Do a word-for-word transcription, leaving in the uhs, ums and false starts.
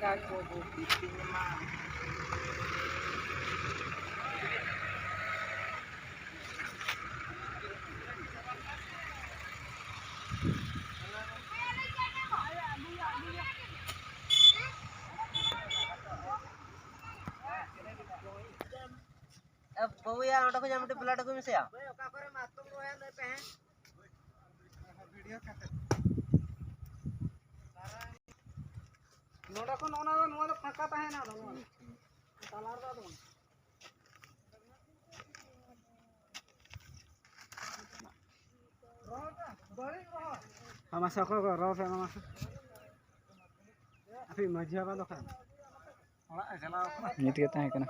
ᱠᱟᱠᱚ ᱫᱚ ᱛᱤᱯᱤᱧ ᱢᱟ᱾ ᱮ, ᱵᱟᱹᱵᱩᱭᱟ, ᱚᱸᱰᱮ ᱠᱷᱚᱱ ᱟᱢ ᱢᱤᱫᱴᱤᱡ blood ᱟᱹᱜᱩᱭ ᱢᱮᱥᱮ ᱭᱟ᱾ ᱚᱠᱟ ᱠᱚᱨᱮ ᱢᱟᱛᱠᱚᱢ ᱨᱚᱦᱚᱭᱟ ᱞᱟᱹᱭ ᱯᱮ ᱦᱮᱸ᱾ ᱱᱚᱰᱮ ᱠᱷᱚᱱ ᱚᱱᱟ ᱫᱚ, ᱱᱚᱣᱟ ᱫᱚ ᱯᱷᱟᱸᱠᱟ ᱛᱟᱦᱮᱱᱟ, ᱱᱚᱣᱟ ᱛᱟᱞᱟ ᱨᱮᱫᱚ ᱟᱫᱚ ᱵᱟᱝ᱾ ᱦᱮᱸ, ᱢᱟᱥᱮ ᱚᱠᱚᱭ ᱠᱚ ᱨᱚᱲ ᱯᱮ, ᱢᱟ, ᱢᱟᱥᱮ᱾ ᱟᱯᱮ ᱢᱟᱹᱡᱷᱤ ᱵᱟᱵᱟ ᱫᱚ ᱚᱠᱟ? ᱚᱲᱟᱜ ᱮ ᱪᱟᱞᱟᱣ ᱠᱟᱱᱟ᱾ ᱱᱤᱛ ᱜᱮ ᱛᱟᱦᱮᱸ ᱠᱟᱱᱟ᱾